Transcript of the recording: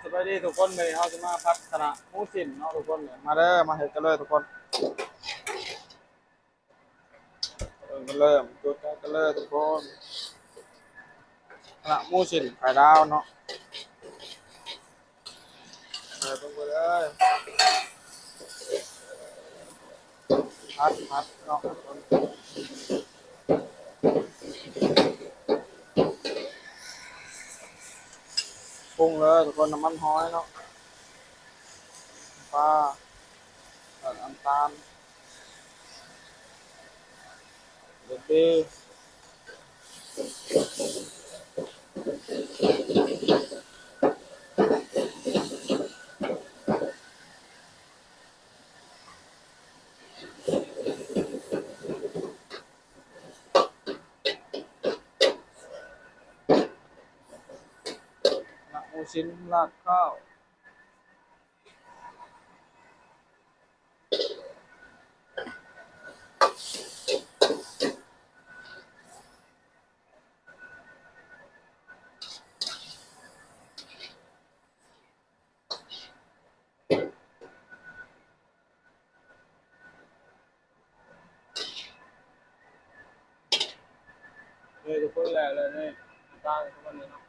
ສະບາຍດີທຸກຄົນ, ມື້ນີ້ເຮົາຊິມາຜັດຄະນະໝູຊິ້ນເນາະທຸກຄົນ. ມາເດີ ມາເຮັດກັນເລີຍທຸກຄົນ. ເບິ່ງກັນເລີ່ມຈຸດກັນເລີຍທຸກຄົນ. ຄະນະໝູຊິ້ນໄຂ່ດາວເນາະ. ເປີດເບິ່ງເລີຍ. ຜັດ ຜັດເນາະ. ປຸງເລີຍທຸກຄົນ, ນ້ຳມັນຫອຍເນາະ, ປາ, ນ້ຳຕານ. ເດັດດີ. ໜູຊິນລາດຂ້າວ. ນີ້ທຸກຄົນ ແລ້ວແລ້ວນີ້ ນ້ຳຕານປະມານນີ້ເນາະ.